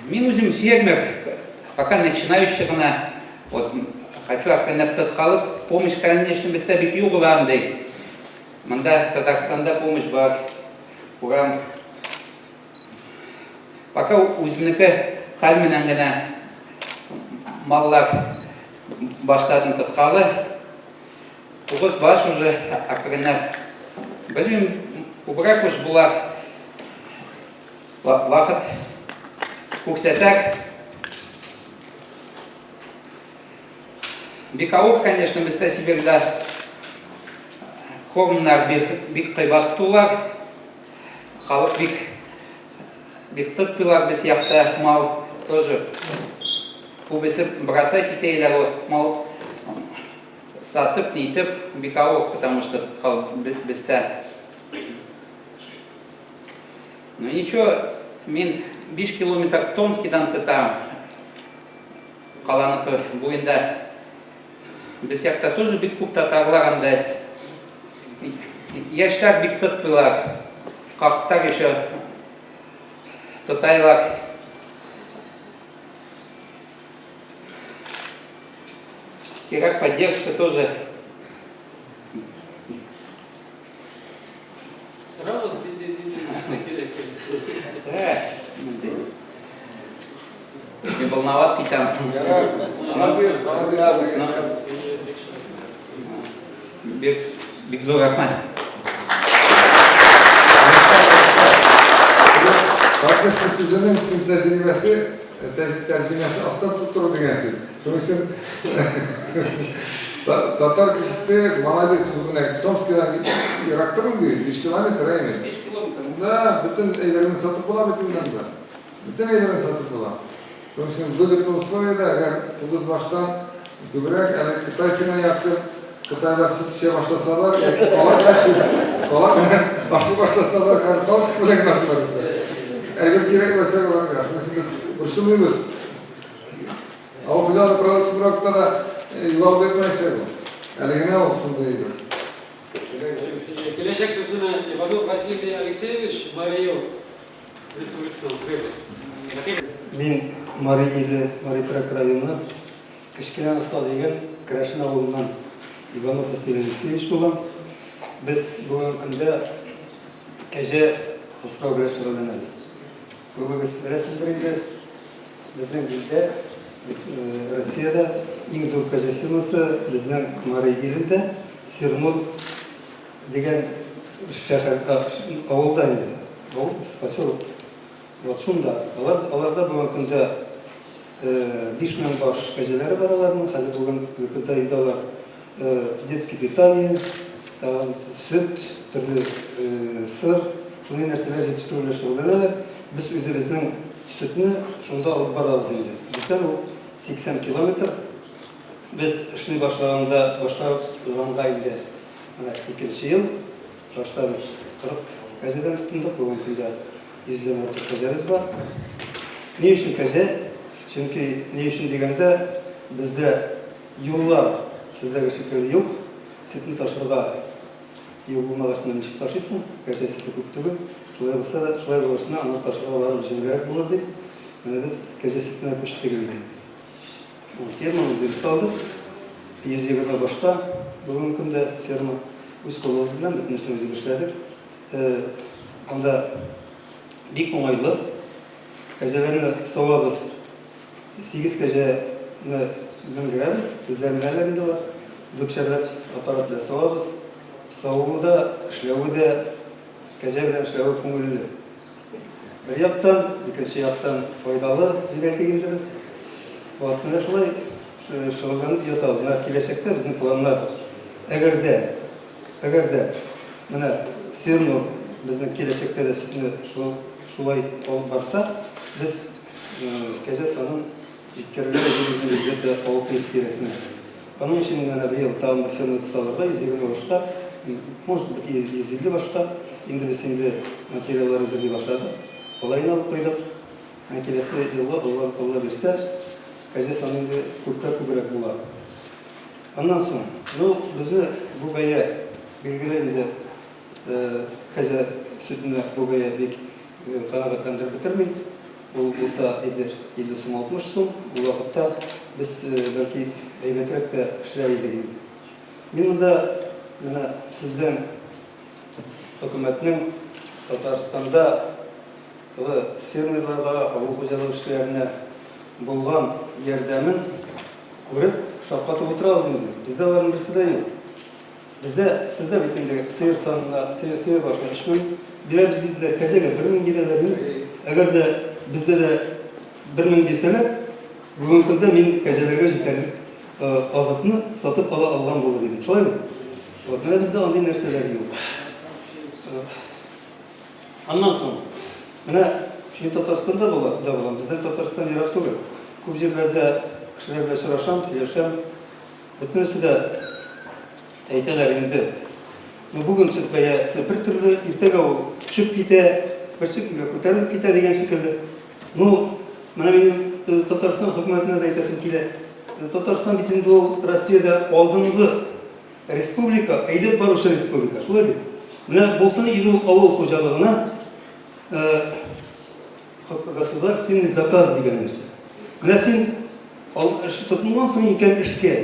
Мин үзем фермер, пока начинающий гына. Вот, хочу әкренләп тоткалып, помощь, конечно, бездә бик юк ул андый. Монда Татарстанда помощь бар. Күрәм. Пока үземнеке хәл менән генә маллар башладым тоткалы. Тугыз баш уже әкренләп. Белмим, күбрәк уж була. Вакыт күрсәтәк. Бик авыр, конечно, бездә Сибирьдә кормнар бик, бик кыйбат тулар. Халык бик бик тотмыйлар без якта мал тоже. Күбесе бросать итәйләр вот мал сатып, нитеп, бик авыр, потому что бездә. Ну ничего, мин 5 километр Томскидан тотам. Каланыкы буенда. Без якта тоже бик күп татарлар анда. Яшьләр бик тотмыйлар. Картлар еще тотайлар. Кирәк поддержка тоже. Сразу нәрсә кирәк. Не волноваться там. Молодец, молодец. Бик, бик зур рәхмәт. Карточка сүзенең чын тәрҗемәсе, тәрҗемәсе астан тоттыру дигән сүз. Шуның өчен татар кешесе молодец, ул менә Томскидан ерак түгел бит, 5 километр, әйме? 5 километр. Да, бөтен әйберне сатып була бит инде анда. Бөтен әйберне сатып була. Шуның өчен выгодный условиядә, әгәр тугыз баштан күбрәк, әле Кытай сиңа якын, Кытайлар сөт эчә башласалар, яки калак ашый, калак ашый башласалар, һәм талчык белән генә артылар инде. Әйбер кирәк булачак аларга. Шуның өчен без борчылмыйбыз. Авыл хуҗалыгы продукциясе бервакытта да югалып бетмәячәк ул. Әле генә ул шундый әйбер. Киләчәк сүзне Иванов Василий Алексеевич, Марий Эл Республикасыннан сорыйбыз. Мин Мари Иле, Мари Торак районы, Кечкенә Оса дигән керәшен авылыннан Иванов Василий Алексеевич булам. Без бүгенге көндә кәҗә асрау белән шөгыльләнәбез. Күбегез беләсездер инде, безнең илдә, Россиядә иң зур кәҗә фермасы безнең Мари Илендә, Сернур дигән шәһәр, авылда инде, авыл, поселок. Вот шунда. Алар, аларда бүгенге көндә 5000 баш кәҗәләре бар аларның. Хәзер бүгенге көндә инде алар детский питание, тагын сөт, төрле сыр, шундый нәрсәләр җитештерү белән шөгыльләнәләр. Без үзебезнең сөтне шунда алып барабыз инде. Бездән ул 80 километр. Без эшли башлаганда, башлаганга инде менә икенче ел. Башта без 40 кәҗәдән тотындык, бүгенге көндә йөздән артык кәҗәбез бар. Ни өчен кәҗә? Чөнки ни өчен дигәндә, бездә юллар сездәге шикелле юк. Сөтне ташырга юл булмагачына ничек ташыйсың? Кәҗә сөте күп түгел. Шулай булса да, шулай булгачына аны ташырга барыбер җиңелрәк булыр дип, менә без кәҗә сөтенә күчтек инде. Ул ферма үзебез салдык. 120 башта бүгенге көндә ферма. Үз кулыбыз белән бөтенесен үзебез эшләдек. Анда бик уңайлы. Кәҗәләрне савабыз. Сигез кәҗәне менгерәбез. Үзләре менәләр инде алар. Дүртшәрләп аппарат белән савабыз. Савуы да, эшләве дә, кәҗә белән эшләве күңелле. Бер яктан, икенче яктан файдалы дип әйтик инде без. Вот, менә шулай шөгыльләнеп ятабыз. Менә киләчәктә безнең планнар. Әгәр дә, әгәр дә менә Сернур безнең киләчәктә дә сөтне шулай алып барса, без кәҗә санын җиткерергә үзебезнең где-то 600 тирәсенә. Аның өчен менә быел тагын бер ферма салырга, 120 башка, может быть, 150 башка. Инде без инде материаллар әзерли башладык. Алайны алып куйдык. Менә киләсе елга, Алла, Алла бирсә, кәҗә саны инде күпкә күбрәк була. Аннан соң, ну, безне бу бәя, билгеле инде, кәҗә сөтенә бу бәя бик канәгатьләндереп бетерми. Ул булса иде 50 сум, 60 сум, ул вакытта без бәлки әйбәтрәк тә эшләр идек инде. Мин монда менә сездән хөкүмәтнең Татарстанда гы фермерларга, авыл хуҗалыгы эшчеләренә булган ярдәмен күреп шаккатып утырабыз инде. Бездә аларның берсе дә юк. Бездә, сездә бит инде сыер санына, сыер, сыер башына 3000 бирәбез диделәр, кәҗәгә 1000 бирәләр. Мин, әгәр дә бездә дә 1000 бирсәләр, бүгенге көндә мин кәҗәләргә җитәрлек азыкны сатып ала алган булыр идем. Шулай бит? Вот, менә бездә андый нәрсәләр юк. Аннан соң, менә мин Татарстанда була, да булам. Бездән Татарстан ерак түгел. Күп җирләрдә кешеләр белән очрашам, сөйләшәм. Бөтенесе дә әйтәләр инде. Ну, бүген сөт бәясе бер төрле, иртәгә ул төшеп китә, берсе көнгә күтәрелеп китә дигән шикелле. Ну, менә минем э, Татарстан хөкүмәтенә дә әйтәсем килә. Э, Татарстан бит инде ул Россиядә алдынгы республика, әйдәп баручы республика, шулай бит? Менә булсын иде ул авыл хуҗалыгына э, Государственный заказ дигән нәрсә. Менә син ал, эш тотынгансың икән эшкә,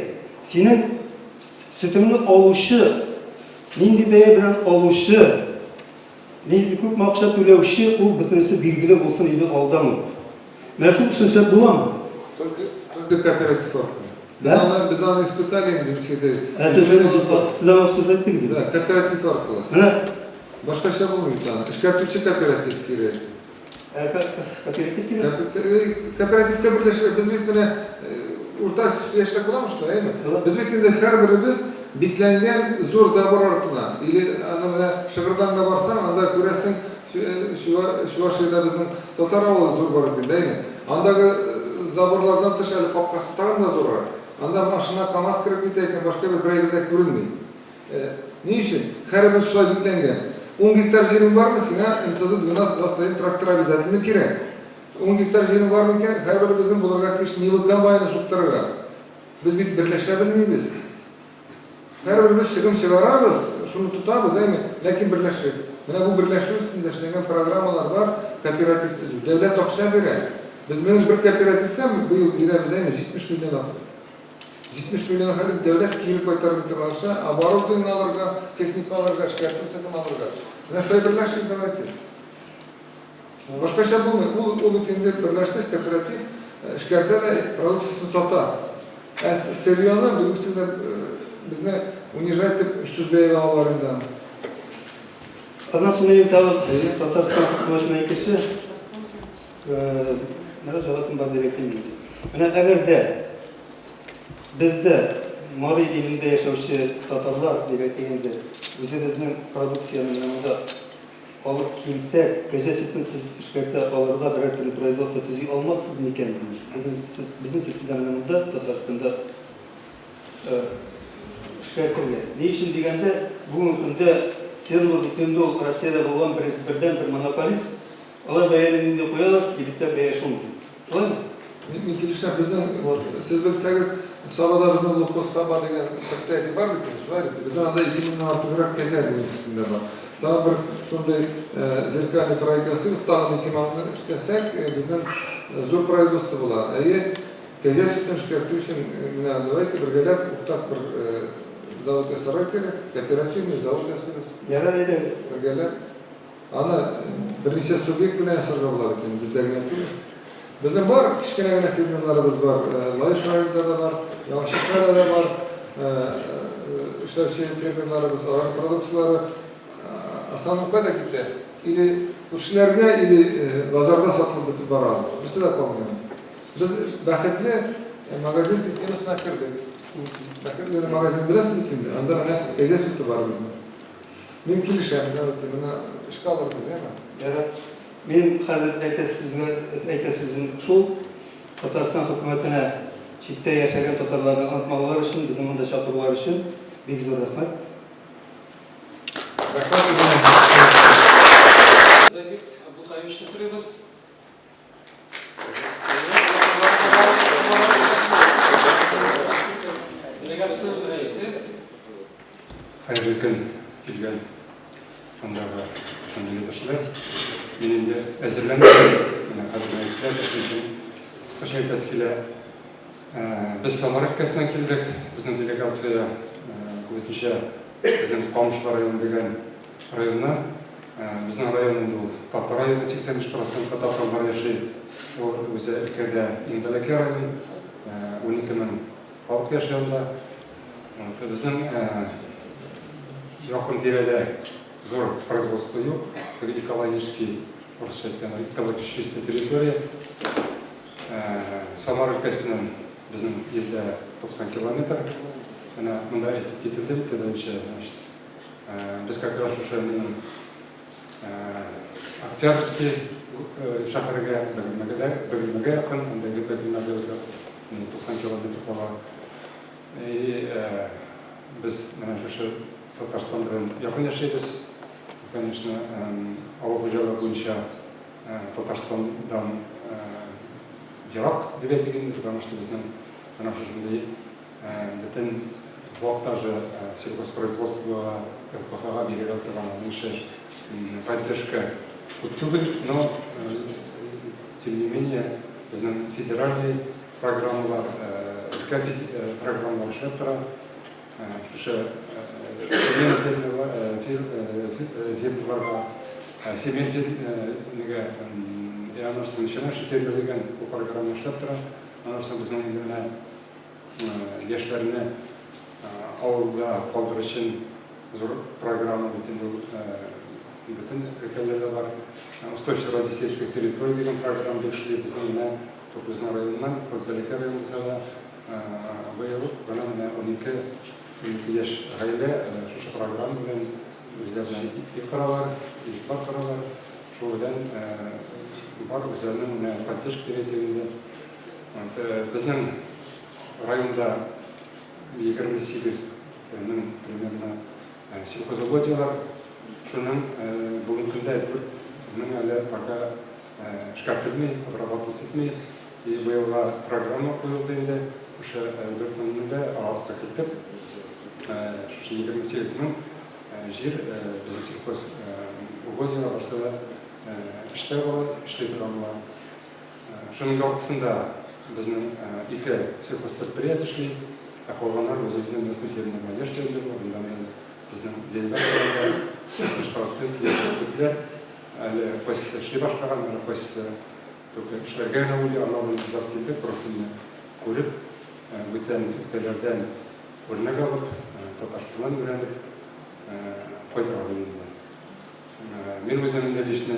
синең сөтеңне алучы, нинди бәя белән алучы, нинди күпме акча түләүче, ул бөтенесе билгеле булсын иде алдан ук. Менә шул эшне эшләп буламы? Только, только кооператив аркылы. Да? Без аны, без аны испытали инде ничек дә. Ә сез, сез аны обсуждать иттегез инде? Да, кооператив аркылы. Менә Башкача булмый бит аны. Эшкәртүче кооператив кирәк. Ә кооператив кирәк? Кооперативка берләшергә. Без бит менә урта яшьтә буламы шулай, әйеме? Без бит инде һәрберебез бикләнгән зур забор артына. Или аны менә Шыгырданга барсаң, анда күрәсең, Чувашиядә безнең татар авылы зур бар бит инде, әйеме? Андагы заборлардан тыш әле капкасы тагын да зуррак. Анда машина КАМАЗ кереп китә икән, башка бер әйбер дә күренми. Ни өчен? Һәрберебез шулай бикләнгән. Ун гектар җирең бармы, сиңа МТЗ-1221 трактор обязательно кирәк. Ун гектар җирең бармы икән, һәрберебезнең булырга тиеш Нива комбайны суктырырга. Без бит берләшә белмибез. Һәрберебез чыгым чыгарабыз, шуны тотабыз, әйме, ләкин берләшеп. Менә бу берләшү өстендә эшләнгән программалар бар, кооператив төзү. Дәүләт акча бирә. Без моның бер кооперативка быел бирәбез, әйме, 70 миллион акча. 70 миллион хәзер дәүләт кире кайтарып тора, оборудование алырга, техника алырга, эшкәртү цехын алырга. Менә шулай берләшик давайте. Башкача булмый. Ул ул бит инде берләшкәч кооператив эшкәртә дә продукциясен сата. Ә сырьены бүгенге көндә безне унижать итеп 300 бәягә алалар инде аны. Аннан соң минем тагын Татарстан хөкүмәтенә икенче мөрәҗәгатем бар дип әйтим инде. Менә әгәр дә бездә Мари илендә яшәүче татарлар дип әйтик инде, үзебезнең продукцияне менә монда алып килсәк, кәҗә сөтен сез эшкәртә алырга берәр төрле производство төзи алмассыз микән дим. Безнең безнең сөтне дә менә монда Татарстанда эшкәртергә. Ни өчен дигәндә, бүгенге көндә Сернур бит инде ул Россиядә булган бердәнбер монополист. Алар бәяне нинди куялар, кибеттә бәя шундый. Шулаймы? Мин килешәм. Безнең, сез белсәгез, Сабада безнең Лукоз Саба дигән предприятие бар бит инде, шулай бит? Безнең анда 2000 ннән артыграк кәҗә бүгенге көндә бар. Тагын бер шундый зеркальный проект ясыйбыз, тагын 2 меңне өстәсәк, безнең зур производство була. Әйе, кәҗә сөтен эшкәртү өчен менә давайте бергәләп уртак бер завод ясарга кирәк, кооперативный завод ясыйбыз. Ярар, әйдәгез. Бергәләп. Аны берничә субъект белән ясарга була бит инде, бездә генә түгел. Безнең бар, кечкенә генә фермерларыбыз бар, Лаеш районында да бар, Яңа Чишмәдә дә бар эшләүче фермерларыбыз, аларның продукцияләре основном кайда китә? Или күршеләргә, или базарда сатылып бетеп бара. Берсе дә калмый. Без бәхетле магазин системасына кердек. Бәхетле магазин беләсез бит инде, анда менә кәҗә сөте бар безнең. Мин килешәм, давайте, менә эшкә алырбыз, яме? Ярар. Минем хәзер әйтә сүзгә, әйтә сүзем шул, Татарстан хөкүмәтенә читтә яшәгән татарларны онытмаулары өчен, безне монда чакырулары өчен бик зур рәхмәт. Рәхмәт үзеңә. Загит Абдулхаевичны сорыйбыз. Делегациянең рәисе. Хәерле көн килгән андагы сәнгать эшләр. Мин инде әзерләндем. Менә хәзер. Председатель өчен кыскача әйтәсе килә. Без Самара өлкәсеннән килдек. Безнең делегация күбесенчә безнең Камышлы районы дигән районнан. Безнең район инде ул татар районы, 85 процентка татарлар яши. Ул үзе өлкәдә иң бәләкәй район, 12 мең халык яши анда. Безнең якын тирәдә зур производство юк, теге экологический, урысча әйткәндә, экологически чистая территория. Самара өлкәсеннән безнең 190 километр. Менә монда әйтеп кителде бит беренче, значит, без как раз шушы минем Октябрьский шәһәргә, Бөгелмәгә, Бөгелмәгә якын, анда Бөгелмә безгә 90 километр кала. И без менә шушы Татарстан белән якын яшибез. Конечно, авыл хуҗалыгы буенча Татарстандан ерак дип әйтик инде, потому что безнең менә шушындый бөтен вак даже сельхозпроизводствога, ЛПХга бирелә торган аның ише поддержка күп түгел, но тем не менее безнең федеральный программалар, өлкә программалар эшләп тора. Шушы фермерларга, семейный аннан начинающий фермер дигән бу программа эшләп тора. Аннан соң безнең инде менә яшьләрне авылда калдыру өчен зур программа бит инде ул бөтен өлкәләрдә бар. Устойчивый развитие сельских территорий дигән программа бик эшли. Безнең менә безнең районнан, Бәләкәй район булса да, быел гына менә 12 яшь гаилә шушы программа белән үзләренә өй коралар, йортлар коралар. Шул белән бар үзләренең менә поддержка дип әйтик инде. Безнең районда 28 мең примерно сельхозугодиялар. Шуның бүгенге көндә 4 мең әле пока эшкәртелми, обрабатываться итми. И быелга программа куелды инде. Шушы 4 меңне дә артка кертеп, шушы 28 мең җир безнең сельхоз угодьялар барсы да эштә була, эшли торган була. Шуның яртысында безнең ике сельхозпредприятие эшли, ә калганнар үзебезнең местный фермерлар яшьләр бар, монда менә безнең делегатлар да 60% яшь әле кайсысы эшли башлаган, әле кайсысы только эшләргә генә уйлый, аннан без алып килдек, просто менә күреп, бүтән өлкәләрдән үрнәк алып, Татарстаннан өйрәнеп кайтырга инде. Мин үзем инде лично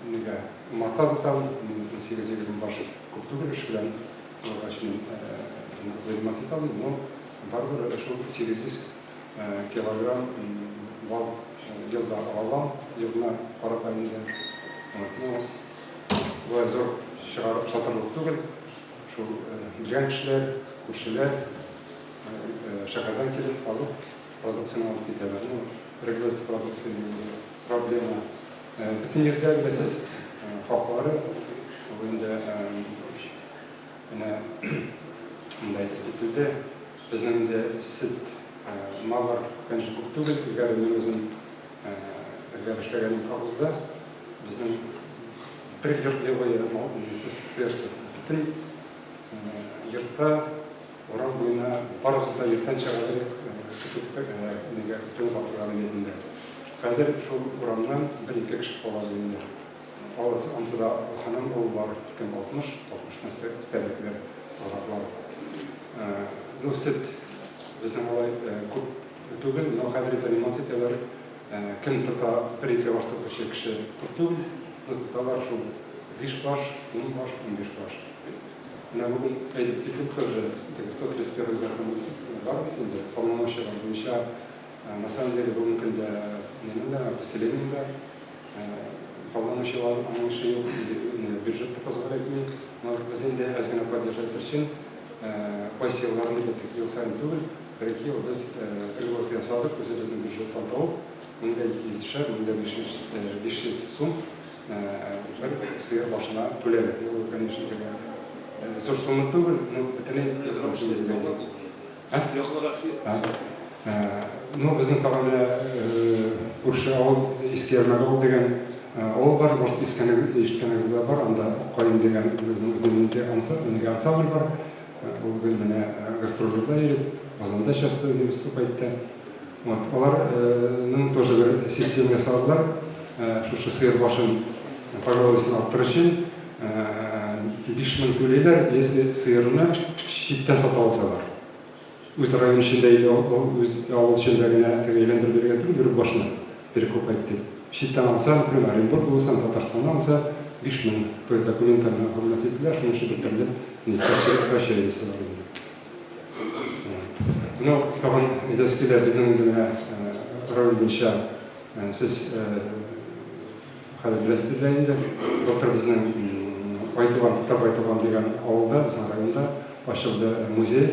нигә умарта тотам, мин 18-20 баш күп түгел эш белән булгач мин заниматься итә алмыйм, но барыбер шул 800 килограмм бал елда алам, елына карата инде. Ну, болай зур чыгарып сатырлык түгел. Шул белгән кешеләр, күршеләр шәһәрдән килеп алып, продукцияне алып китәләр. Ну, регресс продукция проблема. Бөтен җирдә беләсез, хаклары ул инде менә монда әйтеп кителде. Безнең инде сөт маллар, конечно, күп түгел. Элгәре мин үзем элгәре эшләгән колхозда безнең бер йорт буе мал сыерсыз. Бөтен йортта урам буена барыбыз да иртән чыга идек, көтү нигә көтү озатырга дип инде. Хәзер шул урамнан бер-ике кеше кала инде. Ансы да асанан ул бар кем 60, 60 өстәлекләр озатылар. Ну, сөт безнең алай күп түгел, но хәзер заниматься итәләр. Кем тота, бер-ике баш тотучы кеше күп түгел, но тоталар шул 5 баш, 10 баш, 15 баш. Менә бүген әйтеп киттем тоже, теге 131 закон бар бит инде, полномочиялар буенча, на самом деле бүгенге көндә минем дә, поселениедә полномочиялар аның эше юк, бюджет та позволять итми. Но без инде әз генә поддержать өчен, кайсы елларны бит ел саен түгел, бер-ике ел без льгота ясадык, үзебезнең бюджеттан табып, 1200 шәр, 1500 сум бер сыер башына түләдек. Ул, конечно, теге зур сумма түгел, но бөтенләй. Ну, безнең тагын менә күрше авыл, Иске Ярмәк авыл дигән. Авыл бар, может, ишеткәнегез дә бар, анда Каен дигән безнең знаменитый ансамбль бар. Ул гел менә гастрольләрдә йөри, Казанда часто выступать итә. Вот, аларның тоже бер система ясадылар. Шушы сыер башын поголовьесын арттырыр өчен 5000 түлиләр, если сыерны читтән сата алсалар. Үз район эчендә или үз авыл эчендә генә теге әйләндереп бирергә түгел, йөреп башны перекупать дип. Читтән алса, например, Оренбург булса, Татарстаннан алса, 5000. То есть документларны оформлять иттеләр, шуның өчен бер төрле прощаются инде. Ну, тагын әйтәсе килә, безнең инде менә район буенча сез хәзер беләсездер дә инде, былтыр безнең Айтуган, Татар Айтуган дигән авылда, безнең районда ачылды музей.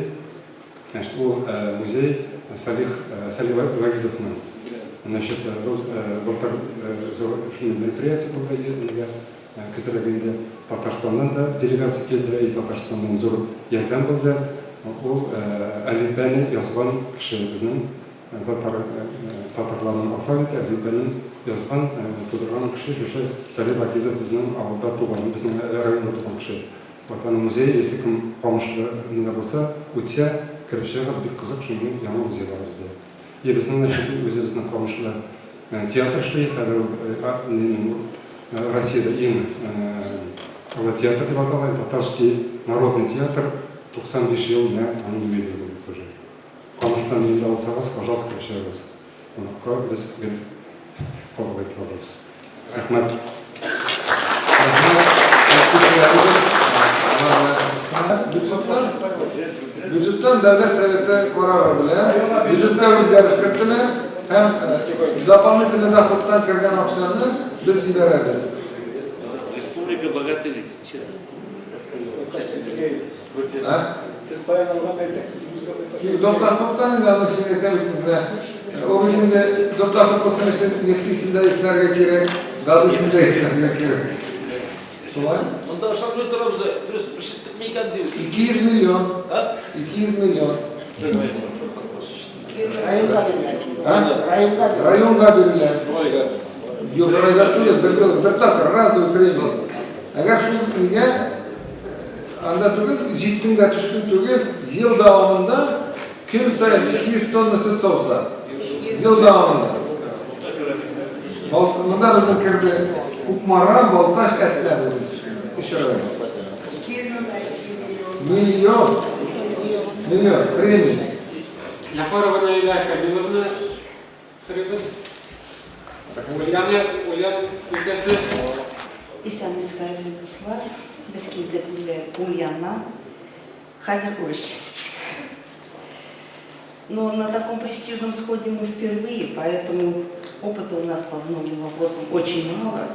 Значит, ул музей Салих Салих Вагизовның. Значит, былтыр зур шундый мероприятие булды, нигә көзрәк инде Татарстаннан да делегация килде, и Татарстаннан зур ярдәм булды. Ул әлифбәне язган кеше безнең Татар, татарларның алфавиты, әлифбәне язган, тудырган кеше шушы Салих Вагизов безнең авылда туган, безнең районда туган кеше. Вот аның музее, если кем Камышлы нидә булса, үтсә, кереп чыгыгыз, бик кызык, шундый яңа музей бар бездә. И безнең значит үзебезнең Камышлы театр эшли, хәзер ул нинең Россиядә иң олы театр дип атала, Татарский народный театр, 95 ел менә аның юбилее булды тоже. Камышлыдан инде алсагыз, пожалуйста, кереп чыгыгыз. Кунакка без гел кабул итеп алабыз. Рәхмәт. Бюджеттан, бюджеттан Дәүләт Советы карары белән бюджетка үзгәреш кертелә һәм дополнительный доходтан кергән акчаны без җибәрәбез. Республика богатый ведь. А? Сез каян алган әйтсәк, без Доходтан инде аның өчен әйтәм бит инде. Ул бит инде доход булсын өчен нефть исен дә исләргә кирәк, газ исен дә исләргә кирәк. Шулай? Монда ышанмый торабыз да, дөрес ишеттекме икән дибез. 200 миллион. А? 200 миллион. Районга бирелә. А? Районга бирелә. Районга бирелә. Юк, районга түгел, бер ел, бер тапкыр, разовый премия. Әгәр шул нигә анда түгел, җиттең дә төштең түгел, ел дәвамында көн саен 200 тонна сөт сауса. Ел дәвамында. Монда безнең керде Кукмара, Балтач, Әтнә бүген. Өч район. Миллион. Миллион. Премия. Яфарова Наилә Камиловна сорыйбыз. Ульяна, Ульян өлкәсе. Исәнмесез, кадерле дуслар. Без килдек Ульяннан. Хәзер урысча. Но на таком престижном сходе мы впервые, поэтому опыта у нас по многим вопросам очень мало.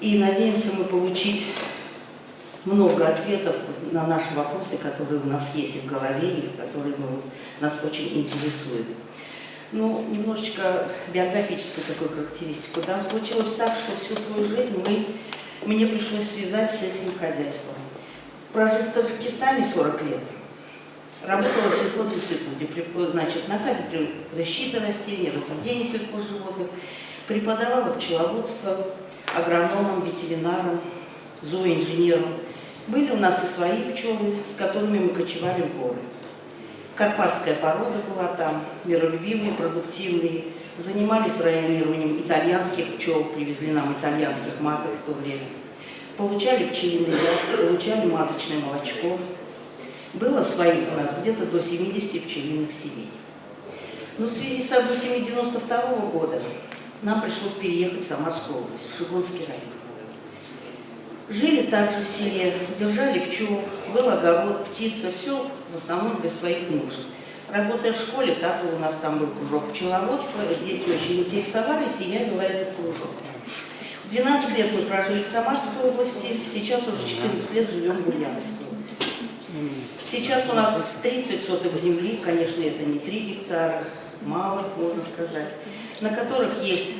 И надеемся мы получить много ответов на наши вопросы, которые у нас есть и в голове, и которые нас очень интересуют. Ну, немножечко биографическую такую характеристику. Да, случилось так, что всю свою жизнь мне пришлось связать с сельским хозяйством. Прожив в Таджикистане 40 лет, работала в сельхозинституте, значит, на кафедре защиты растений, разведения сельхозживотных, преподавала пчеловодство агрономам, ветеринарам, зооинженерам. Были у нас и свои пчелы, с которыми мы кочевали в горы. Карпатская порода была там, миролюбивые, продуктивные. Занимались районированием итальянских пчел, привезли нам итальянских маток в то время. Получали пчелиный яд, получали маточное молочко. Было своих у нас где-то до 70 пчелиных семей. Но в связи с событиями 92 года нам пришлось переехать в Самарскую область, в Шигонский район. Жили также в селе, держали пчел, был огород, птица, все в основном для своих нужд. Работая в школе, также у нас там был кружок пчеловодства, дети очень интересовались, и я вела этот кружок. 12 лет мы прожили в Самарской области, сейчас уже 14 лет живем в Ульяновской области. Сейчас у нас 30 соток земли, конечно, это не 3 гектара, мало, можно сказать, на которых есть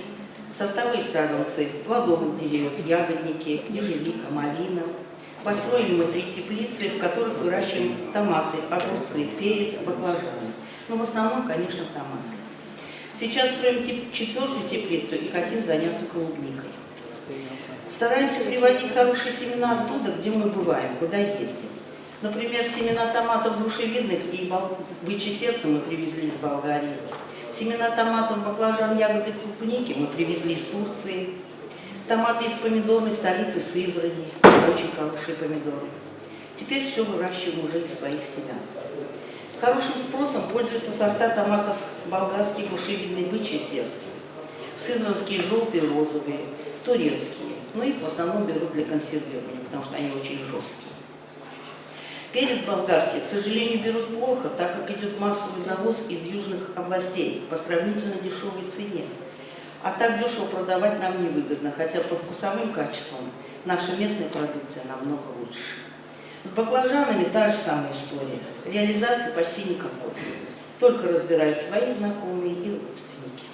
сортовые саженцы плодовых деревьев, ягодники, ежевика, малина. Построили мы 3 теплицы, в которых выращиваем томаты, огурцы, перец, баклажаны. Но в основном, конечно, томаты. Сейчас строим 4-ю теплицу и хотим заняться клубникой. Стараемся привозить хорошие семена оттуда, где мы бываем, куда ездим. Например, семена томатов грушевидных и бычье сердце мы привезли из Болгарии. Семена томатов, баклажан, ягоды, клубники мы привезли из Турции. Томаты из помидорной столицы Сызрани. Очень хорошие помидоры. Теперь все выращиваем уже из своих семян. Хорошим спросом пользуются сорта томатов болгарский грушевидный бычье сердце, сызранские желтые, розовые, турецкие. Но их в основном берут для консервирования, потому что они очень жесткие. Перец болгарский, к сожалению, берут плохо, так как идет массовый завоз из южных областей по сравнительно дешевой цене. А так дешево продавать нам невыгодно, хотя по вкусовым качествам наша местная продукция намного лучше. С баклажанами та же самая история. Реализации почти никакой. Только разбирают свои знакомые и родственники.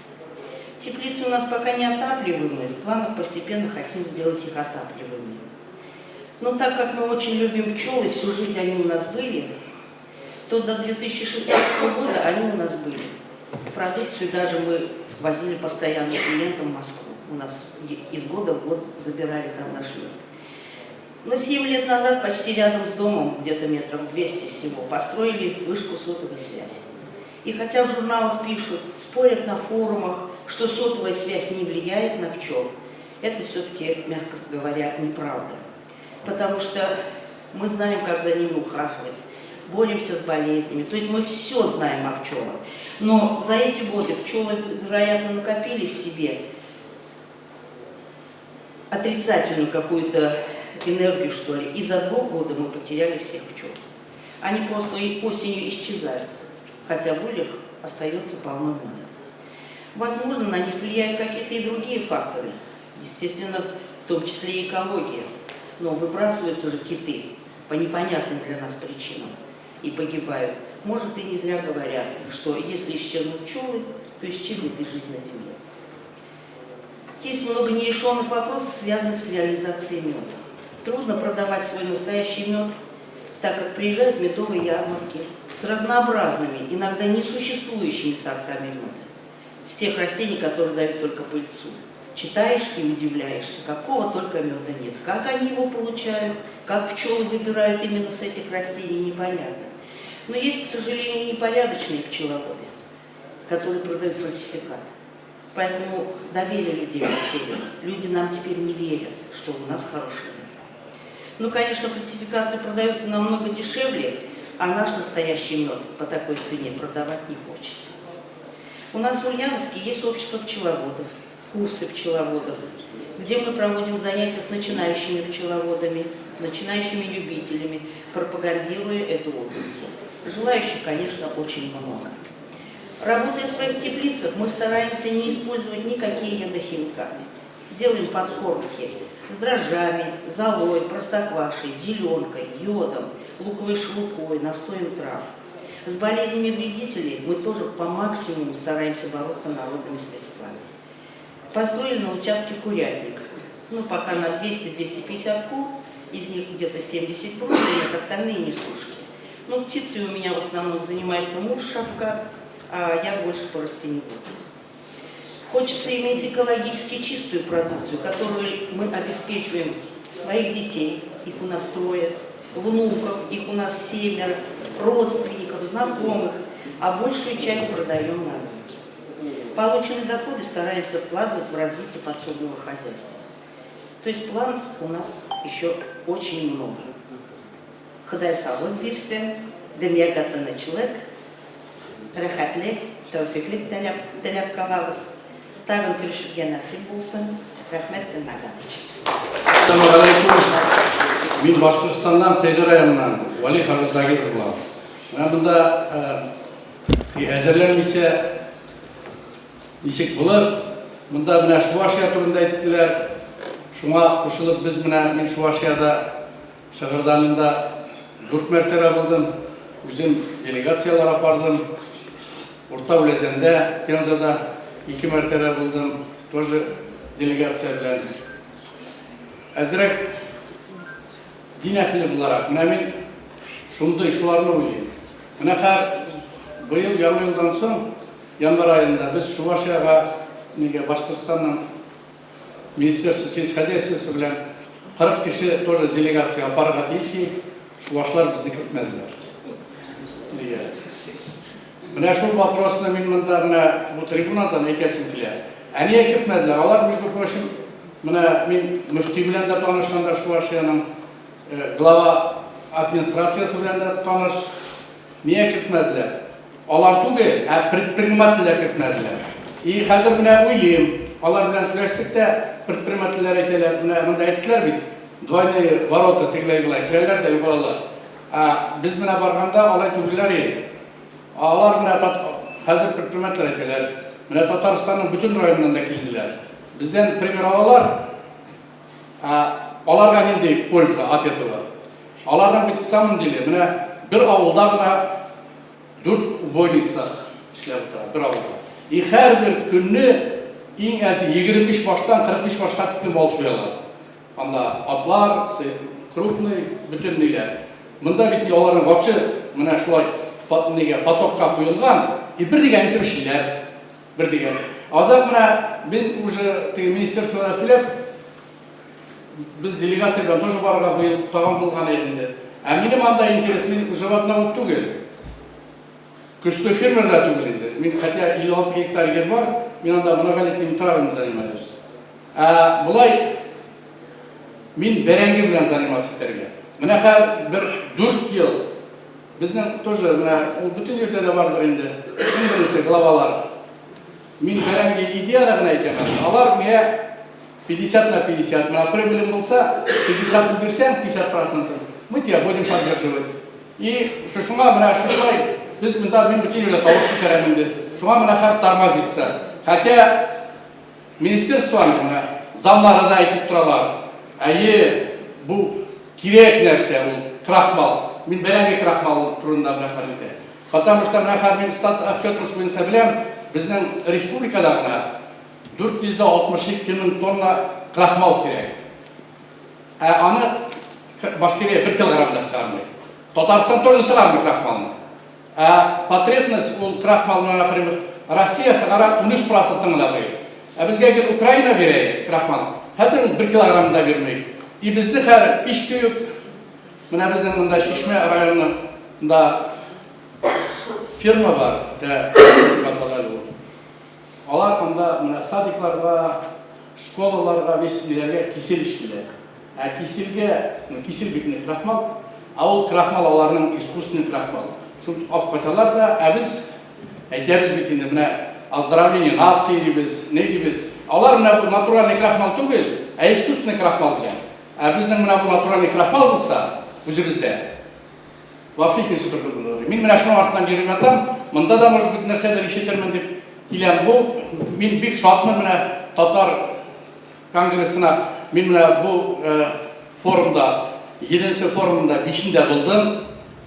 Теплицы у нас пока не отапливаемые, в планах постепенно хотим сделать их отапливаемыми. Но так как мы очень любим пчел, и всю жизнь они у нас были, то до 2016 года они у нас были. Продукцию даже мы возили постоянно клиентам в Москву. У нас из года в год забирали там наш мед. Но 7 лет назад почти рядом с домом, где-то метров 200 всего, построили вышку сотовой связи. И хотя в журналах пишут, спорят на форумах, что сотовая связь не влияет на пчел, это все-таки, мягко говоря, неправда. Потому что мы знаем, как за ними ухаживать, боремся с болезнями, то есть мы все знаем о пчелах. Но за эти годы пчелы, вероятно, накопили в себе отрицательную какую-то энергию, что ли, и за 2 года мы потеряли всех пчел. Они просто осенью исчезают, хотя в ульях остается полно меда. Возможно, на них влияют какие-то и другие факторы, естественно, в том числе и экология. Но выбрасываются же киты по непонятным для нас причинам и погибают. Может, и не зря говорят, что если исчезнут пчелы, то исчезнет и жизнь на земле. Есть много нерешенных вопросов, связанных с реализацией меда. Трудно продавать свой настоящий мед, так как приезжают медовые ярмарки с разнообразными, иногда несуществующими сортами меда, с тех растений, которые дают только пыльцу. Читаешь и удивляешься, какого только меда нет, как они его получают, как пчелы выбирают именно с этих растений, непонятно. Но есть, к сожалению, непорядочные пчеловоды, которые продают фальсификат. Поэтому доверие людей потеряно. Люди нам теперь не верят, что у нас хороший мед. Ну, конечно, фальсификации продают намного дешевле, а наш настоящий мед по такой цене продавать не хочется. У нас в Ульяновске есть общество пчеловодов, курсы пчеловодов, где мы проводим занятия с начинающими пчеловодами, начинающими любителями, пропагандируя эту отрасль. Желающих, конечно, очень много. Работая в своих теплицах, мы стараемся не использовать никакие ядохимикаты. Делаем подкормки с дрожжами, золой, простоквашей, зеленкой, йодом, луковой шелухой, настоем трав. С болезнями вредителей мы тоже по максимуму стараемся бороться народными средствами. Построили на участке курятник. Ну, пока на 200-250 кур, из них где-то 70 бродяных, остальные несушки. Ну, птицей у меня в основном занимается муж Шавкат, а я больше по растениеводству. Хочется иметь экологически чистую продукцию, которую мы обеспечиваем своих детей, их у нас 3, внуков, их у нас 7, родственников, знакомых, а большую часть продаем на рынке. Полученные доходы стараемся вкладывать в развитие подсобного хозяйства. То есть планов у нас еще очень много. Ходай саулык бирсен, дөньяга тынычлык, рәхәтлек, тәүфиклек теләп калабыз. Тагын күрешергә насыйп булсын. Рәхмәт тыңлаган өчен. Ассаламу. Мин Башкортостаннан, Тәҗе районыннан, Вали хәзрәт Загизов булам. Менә монда әзерләнмичә ничек булыр? Монда менә Чувашия турында әйттеләр. Шуңа кушылып без менә мин Чувашиядә Шыгырданында 4 мәртәбә булдым. Үзем делегацияләр апардым. Урта Үләзәндә, Пензада 2 мәртәбә булдым. Тоже делегация белән. Әзрәк дин әһеле буларак, менә мин шундый шуларны уйлыйм. Менә хәр быел яңа елдан соң, январь аенда без Чувашиягә, нигә Башкортстанның Министерство сельскохозяйствосы белән 40 кеше тоже делегация апарырга тиеш идек. Чувашлар безне кертмәделәр. Нигә? Менә шул вопросны мин монда менә бу трибунадан әйтәсем килә. Ә нигә кертмәделәр? Алар, между прочим, менә мин мөфти белән дә таныш анда Чувашиянең, глава администрациясе белән дә таныш. Нигә кертмәделәр? Алар түгел, ә предпринимательләр кертмәделәр. И хәзер менә уйлыйм, алар белән сөйләштек тә, предпринимательләр әйтәләр, менә монда әйттеләр бит, двойные ворота тегеләй-болай керәләр дә югалалар. Ә без менә барганда алай түгелләр иде. Алар менә хәзер предпринимательләр әйтәләр, менә Татарстанның бөтен районыннан да килделәр. Бездән пример алалар, ә аларга нинди польза от этого? Аларның бит в самом деле менә бер авылда гына дүрт убойный цех эшләп утыра, бер авылда. И һәрбер көнне иң әзе 25 баштан 45 башка тиклем мал суялар. Анда атлар, крупный, бөтен ниләр. Монда бит аларның вообще менә шулай нигә потокка куелган, и бер дигән итеп эшлиләр. Бер дигән. Азак менә мин уже теге министерствода сөйләп, без делегация белән тоже барырга быел тагын булган иде инде. Ә минем анда интерес, мин животновод түгел. Көчле фермер да түгел инде. Мин хотя 56 гектар җир бар, мин анда многолетними травами занимаюсь. Ә болай мин бәрәңге белән заниматься итәргә. Менә хәзер бер 4 ел безнең тоже менә ул бөтен җирдә дә бардыр инде. Иң беренче главалар. Мин бәрәңге идеяны гына әйтәм әле. Алар миңа 50 на 50. Менә прибылем булса, 50 бирсәң, 50 процентын, мы тебя будем поддерживать. И шушыңа менә шушылай без монда мин бөтен җирдә тавыш күтәрәм инде. Шуңа менә хәр тормозится. Хотя министерствоның менә замнары да әйтеп торалар. Әйе, бу кирәк нәрсә ул крахмал. Мин бәрәңге крахмалы турында менә хәл итә. Потому что менә хәзер мин стат отчетность буенча беләм, безнең республикада гына 462 мең тонна крахмал кирәк. Ә аны Башкирия бер килограмм да чыгармый. Татарстан тоже чыгармый крахмалны. Ә потребность ул крахмалны, например, Россия чыгара 13 процентын гына быел. Ә безгә гел Украина бирә крахмал. Хәзер ул бер килограмм да бирми. И безне хәзер пич кебек, менә безнең монда Чишмә районында ферма бар, дә дип атала әле ул. Алар анда менә садикларга, школаларга, весь ниләргә кисель эшлиләр. Ә кисельгә, ну кисель бит инде крахмал, ә ул крахмал аларның искусственный крахмал. Шул алып кайталар да, ә без әйтәбез бит инде менә оздоровление нации дибез, ни дибез. Алар менә бу натуральный крахмал түгел, ә искусственный крахмал белән. Ә безнең менә бу натуральный крахмал булса, үзебездә, Вообще икенче төрле булыр. Мин менә шуның артыннан йөреп ятам. Монда да, может быть, нәрсәдер ишетермен дип киләм. Бу мин бик шатмын менә татар конгрессына. Мин менә бу форумда, 7 форумында 5-ндә булдым.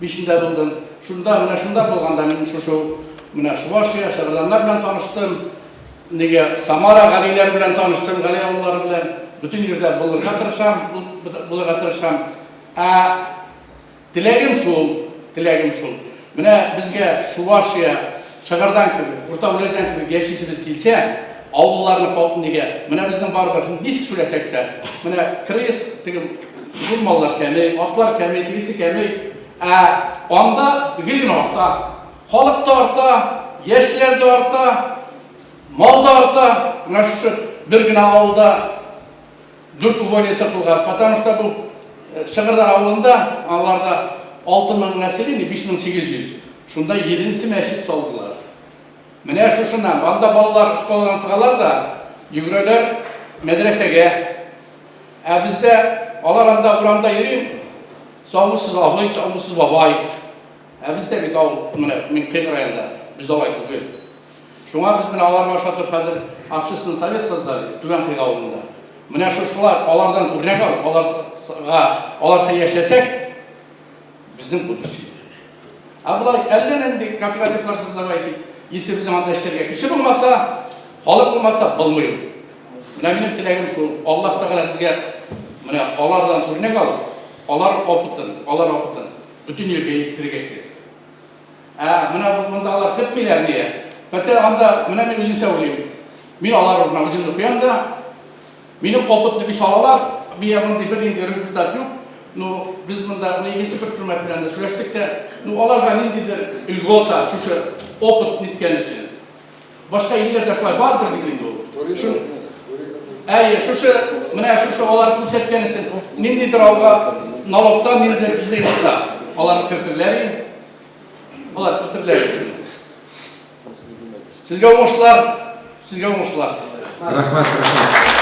5-ндә булдым. Шунда менә шунда булганда мин шушы менә Чувашия, Шыгырданнар белән таныштым. Нигә Самара Галиләр белән таныштым, Гали авыллары белән. Бөтен җирдә булырга тырышам, булырга тырышам. Ә Теләгем шул, теләгем шул. Менә безгә Чувашия, Шыгырдан кебек, Урта Үләзән кебек яшисебез килсә, авылларны кал нигә? Менә безнең барыбер ничек сөйләсәк тә, менә крыс, теге зур маллар кәми, атлар кәми, тегесе кәми. Ә анда гел генә арта. Халык та арта, яшьләр дә арта, мал да арта. Менә шушы бер генә авылда Дүрт увольница кылгач, потому что бу Шыгырдан авылында аларда 6000 население, 5800. Шунда единсе мәчет салдылар. Менә шушыннан, анда балалар школадан чыгалар да, йөгерәләр мәдрәсәгә. Ә бездә алар анда урамда йөри, саумысыз абый, саумысыз бабай. Ә бездә бит авыл, менә мин Кыйгы районында, бездә алай түгел. Шуңа без менә аларга ошатып хәзер общественный совет создали Түбән Кыйгы авылында. Менә шушылар алардан үрнәк алып, аларга аларча яшәсәк, безнең будущее. Ә болай әллә нинди кооперативлар создавать итик, если безнең анда эшләргә кеше булмаса, халык булмаса, булмый ул. Менә минем теләгем шул, Аллаһ Тәгалә безгә менә алардан үрнәк алып, алар опытын, алар опытын бөтен җиргә җиткерергә кирәк. Ә менә бу монда алар кертмиләр нигә? Хәтта анда менә мин үземчә уйлыйм. Мин алар урынына үземне куям да, Минем опытны бик алалар, миңа мондый бернинди результат юк. Ну, без монда менә икенче предприниматель белән дә сөйләштек тә, ну, аларга ниндидер льгота шушы опыт ниткән өчен. Башка илләрдә шулай бардыр бит инде ул. Туризм. Әйе, шушы, менә шушы алар күрсәткән өчен ниндидер алга налогтан ниндидер эшләй булса, алар кертерләр инде. Алар кертерләр инде. Сезгә уңышлар, сезгә уңышлар. Рәхмәт, рәхмәт.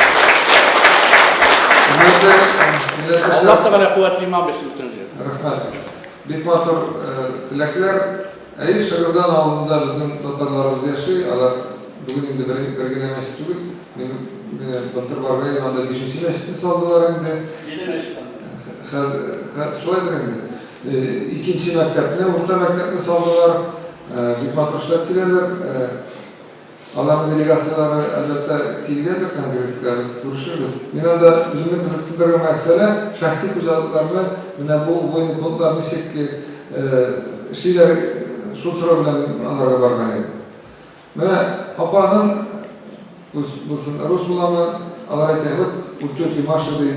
Хөрмәтле милләттәшләр. Аллаһ Тәгалә куәтле иман бирсен бөтенебезгә. Рәхмәт. Бик матур теләкләр. Әйе, Шыгырдан авылында безнең татарларыбыз яши. Алар бүген инде бер, бер генә мәчет түгел. Мин менә былтыр барган идем, анда бишенче мәчетне салдылар инде. Җиде мәчет анда. Хәзер, шулайдыр инде. Икенче мәктәпне, урта мәктәпне салдылар. Бик матур эшләп киләләр. Аларның делегацияләре, әлбәттә, килгәндер конгресска, без күрешербез. Мин анда үземне кызыксындырган мәсьәлә, шәхси хуҗалыкларны, менә бу убойный пунктлар ничек эшлиләр, шул сорау белән мин аларга барган идем. Менә апаның, булсын, рус буламы, алар әйтә, вот у тети Маши, ди,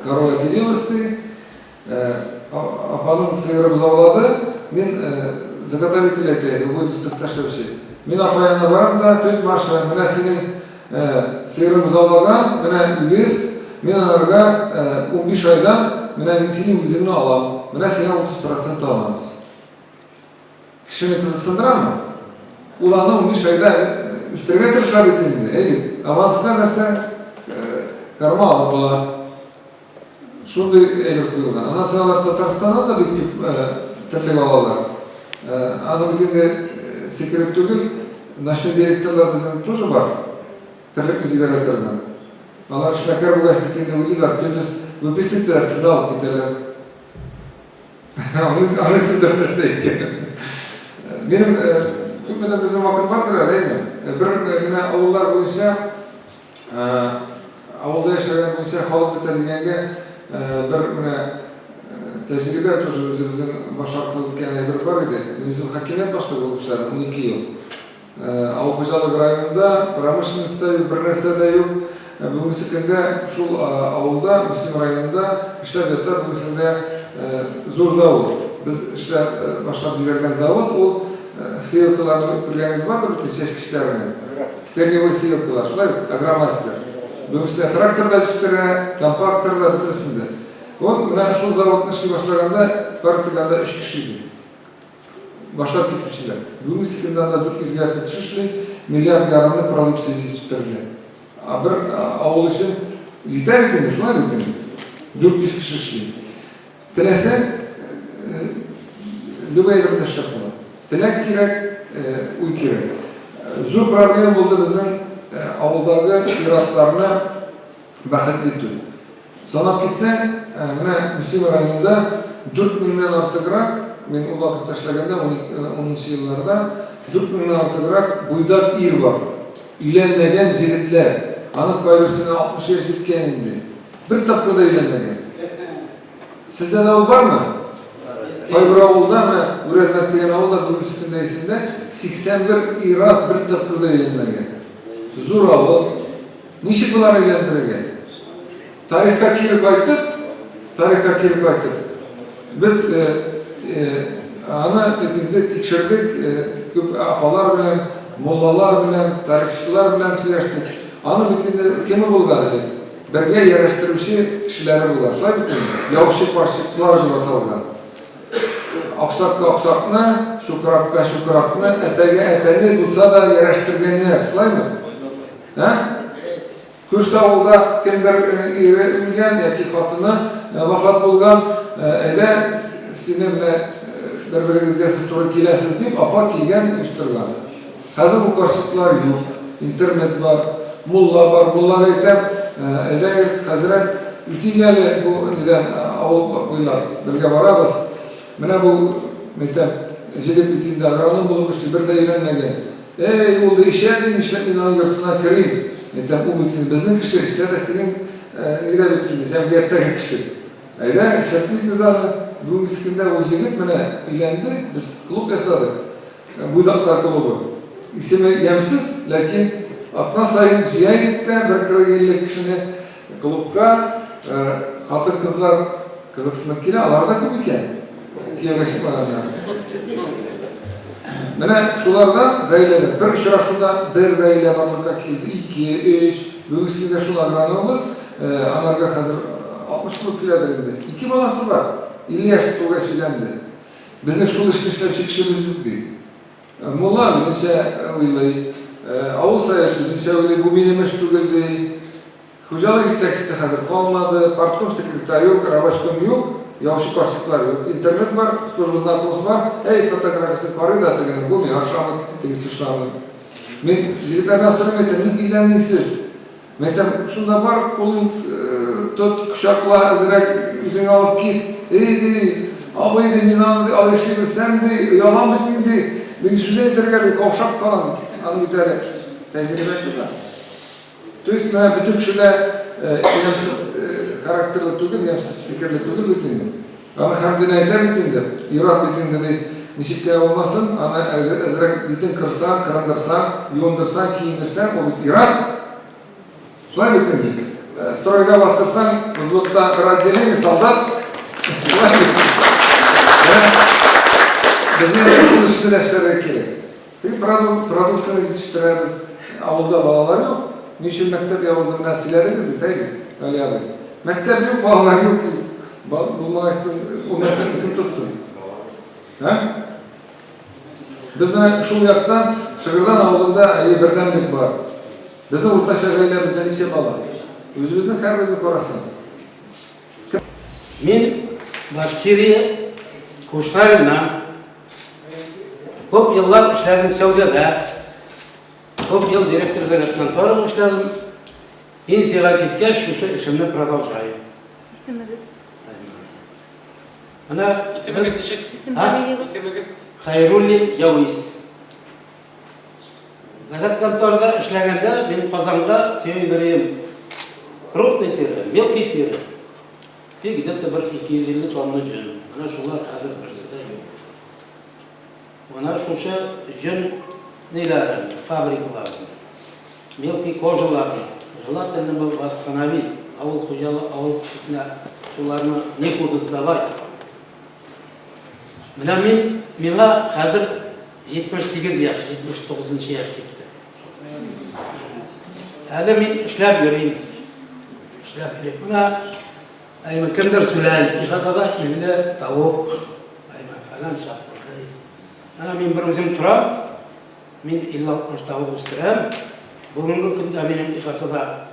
корова телилась, ди, Апаның сыеры бозаулады, мин заготовитель әйтә инде, убойный цехта эшләүче. Мин апа янына барам да, тетя Маша, менә синең сыерың бозаулаган, менә үгез, мин анарга 15 айдан, менә мин синең үгезеңне алам, менә сиңа 30 процент аванс. Кешене кызыксындырамы? Ул аны 15 айда үстерергә тырыша бит инде, әй бит. Аванска нәрсә корма алып була. Шундый әйбер куелган. Аннан соң алар Татарстаннан да бик күп терлек алалар. Аны бит инде секрет түгел, ночной директорлар безнең тоже бар. Терлекне җибәрә торган. Алар эшмәкәр булгач бит инде уйлыйлар, көндез выписывать итәләр, төнлә алып китәләр. Аңлыйсыздыр нәрсә икәнен. Минем күпмедер безнең вакыт бардыр әле, әйме? Бер менә авыллар буенча Авылда яшәгән буенча халык бетә дигәнгә бер менә тәҗрибә тоже үзебезнең баш аркылы үткән әйбер бар иде. Мин үзем хакимият башлыгы булып эшләдем 12 ел. Авыл хуҗалыгы районында промышленность та юк, бер нәрсә дә юк. Бүгенге көндә шул авылда, Мөслим районында эшләп ята бүгенге көндә зур завод. Без эшләп башлап җибәргән завод ул сеялкаларны күргәнегез бардыр бит, чәчкечләрне. Стерневой сеялкалар, шулай бит, Агромастер. Бүгенге трактор да җитештерә, компактор да, бөтенесен дә. Вот менә шул заводны эшли башлаганда, бары тик анда өч кеше иде. Башлап китүчеләр. Бүгенге көндә анда 400 гә якын кеше эшли, миллиард ярымлык продукция җитештерелә. Ә бер авыл өчен җитә бит инде, шулай бит инде. 400 кеше эшли. Теләсәң, любой әйберне эшләп була. Теләк кирәк, уй кирәк. Зур проблема булды безнең авылдагы ир-атларны бәхетле итү. Санап китсәң, менә Мөслим районында 4 меңнән артыграк, мин ул вакытта эшләгәндә, унынчы елларда, 4 меңнән артыграк буйдак ир бар. Өйләнмәгән җегетләр. Аның кайберсенә 60 яшь җиткән инде. Бер тапкыр да өйләнмәгән. Сездә дә ул бармы? Кайбер авылда, менә Үрәзмәт дигән авылда бүгенге көндә исемдә, 81 ир-ат бер тапкыр да өйләнмәгән. Зур авыл. Ничек болар өйләндерергә? Тарихка кире кайтып, тарихка кире кайтып, без э, э, аны бит инде тикшердек, э, күп апалар белән, муллалар белән, тарихчылар белән сөйләштек. Аны бит инде кеме булган элек? Бергә ярәштерүче кешеләре булган. Шулай бит инде? Яучы карчыклар дип аталган. Аксакка аксакны, чукракка чукракны, әпәгә әпәне булса да ярәштергәннәр. Шулаймы? Ә? Күрше авылда кемдер ире үлгән яки хатыны вафат булган, әйдә, сине менә бер-берегезгә сез туры киләсез дип, апа килгән, оештырган. Хәзер ул карчыклар юк, интернет бар, мулла бар, муллага әйтәм, әйдәгез, хәзрәт, үтик әле бу нидән, авыл буйлап, бергә барабыз. Менә бу, әйтәм, җегет бит инде агроном булып эшли, бер дә өйләнмәгән. Әй, ул ди, эчә ди, нишләп мин аның йортына керим? Әйтәм, ул бит инде безнең кеше, эчсә дә синең нидә бит инде, җәмгыятьтәге кеше. Әйдә, эчертмик без аны. Бүгенге көндә ул җегет менә өйләнде, без клуб ясадык. Буйдаклар клубы. Исеме ямьсез, ләкин атна саен җыя идек тә бер 40-50 кешене. Клубка хатын-кызлар кызыксынып килә, алар да күп икән. Кияүгә чыкмаганнар. Менә шулардан гаиләләр, бер очрашуда бер гаилә барлыкка килде, ике, өч. Бүгенге көндә шул агрономыбыз, аңарга хәзер 60 булып киләдер инде. Ике баласы бар. 50 яшь тулгач өйләнде. Безнең шул эшне эшләүче кешебез юк бит. Мулла үзенчә уйлый, авыл советы үзенчә уйлый, бу минем эш түгел ди. Хуҗалык җитәкчесе хәзер калмады, партком секретаре юк, рабочком юк, яучы карчыклар юк. Интернет бар, служба знакомств бар, әй, фотографиясен карый да тегенең, бу миңа ошамый, тегесе ошамый. Мин егетләрдән сорыйм, әйтәм, ник өйләнмисез? Мин әйтәм, шунда бар, кулың тот, кочакла, әзрәк үзеңә алып кит. Эй, ди, абый, ди, мин аны алай эшли белсәм, ди, оялам бит мин, ди. Мин сүз әйтергә, ди, каушап калам. Аның бит әле тәҗрибәсе бар. То есть менә бөтен кеше дә ямьсез характерлы түгел, ямьсез фикерле түгел бит инде. Аны Хәмдүнә әйтә бит инде, ир-ат бит инде ди, ничек кенә булмасын, аны әзрәк битен кырсаң, кырындырсаң, юындырсаң, киендерсәң, ул бит ир-ат. Шулай бит инде. Стройга бастырсаң, взводта бер отделение солдат. Шулай бит. Безгә шул эшне дә эшләргә кирәк. Теге продукцияне җитештерәбез. Авылда балалар юк. Ни өчен мәктәп ябылды, менә сөйләдегез бит, әйе, Гали абый. Мәктәп юк, балалар юк. Булмагач, ул мәктәпне кем тотсын? Ә? Без менә шул яктан Шыгырдан авылында әйе бердәмлек бар. Безнең уртача гаиләбездә ничә бала? Үзебезнең һәрберебезне карасаң. Мин Башкирия Кушнариннан. Күп еллар эшләдем сәүдәдә. Күп ел директор заготконтора булып эшләдем. Пенсиягә киткәч, шушы эшемне продолжаю. Исемегез? Менә Исемегез ничек? Исем фамилиягез? Исемегез? Хәйруллин Яуис. Заготконторада эшләгәндә мин Казанга төйдерим. Крупный тире, мелкий тире. И где-то бер 250 тонна җөн. Менә шулар хәзер берсе дә юк. Менә шушы җөн ниләрен, фабрикаларын, мелкий кожаларны желательно бы восстановить. Авыл хуҗалыгы, авыл кешесенә шуларны некуда сдавать. Менә мин, миңа хәзер 78 яшь, 79 нчы яшь китте. Әле мин эшләп йөрим. Эшләп йөрим. Менә әйме кемдер сүләй, ихатада 50 тавык, әйме фәлән чакырды. Менә мин бер үзем торам. Мин 50-60 тавык үстерәм. Бүгенге көндә минем ихатада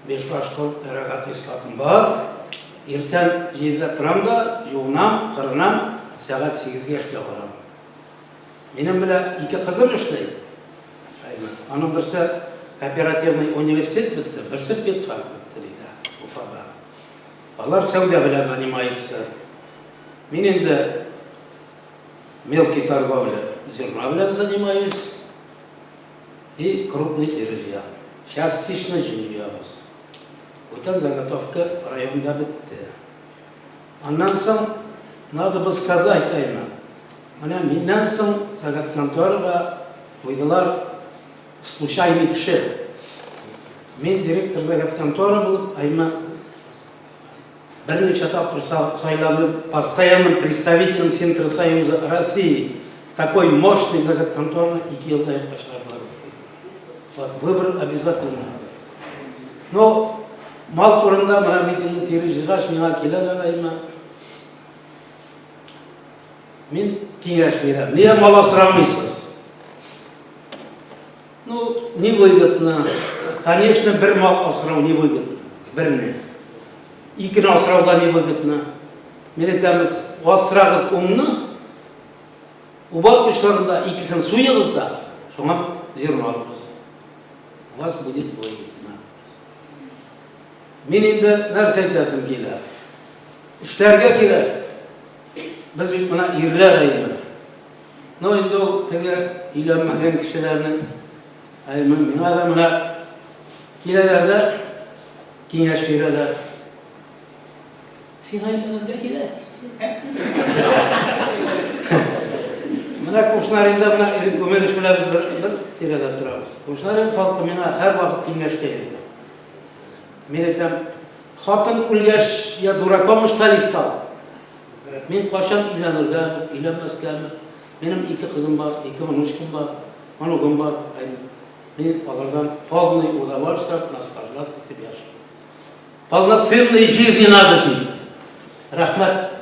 Биш баш крупный рогатый скотым бар. Иртән җидедә торам да, юынам, кырынам, сәгать сигезгә эшкә барам. Минем белән ике кызым эшли. Әйме. Аның берсе кооперативный университет бетте, берсе педфак бетте диде, Уфада. Алар сәүдә белән занимается. Мин инде мелкий торговля зерна белән занимаюсь. И крупный тире җыям. Частично җөн җыябыз. Бүтән заготовка районда бетте. Аннан соң, надо бы сказать, әйме, менә миннән соң заготконторага куйдылар случайный кеше. Мин директор заготконтора булып, әйме, Берничә тапкыр сайланып, постоянным представителем Центросоюза России такой мощный заготконторны ике елда юкка чыгардылар. Вот, выбор обязательно надо. Но мал турында менә бит инде тире җыйгач, миңа киләләр әйме. Мин киңәш бирәм. Нигә мал асрамыйсыз? Ну, невыгодно. Конечно, бер мал асрау невыгодно. Берне. Икене асрау да невыгодно. Мин әйтәм, асрагыз унны, уборка чорында икесен суегыз да, шуңа зерно алыгыз. У вас будет выгодно. Мин инде нәрсә әйтәсем килә? Эшләргә кирәк. Без бит менә ирләр әйбер. Ну, инде ул теге өйләнмәгән кешеләрнең, әй, миңа да менә киләләр дә киңәш бирәләр. Сиңа өйләнергә кирәк. Менә Кушнаринда менә Ирек Гомерович белән без бер, бер тирәдә торабыз. Кушнарин халкы миңа һәрвакыт киңәшкә йөрде. Мин әйтәм, Хатын үлгәч, я дураком что ли стал? Мин кайчан өйләнергәме, өйләнмәскәме? Минем ике кызым бар, ике внучкам бар, онугым бар. Мин алардан полный удовольствие, наслаждаться итеп яшим. Полноценной жизни надо жить. Рәхмәт.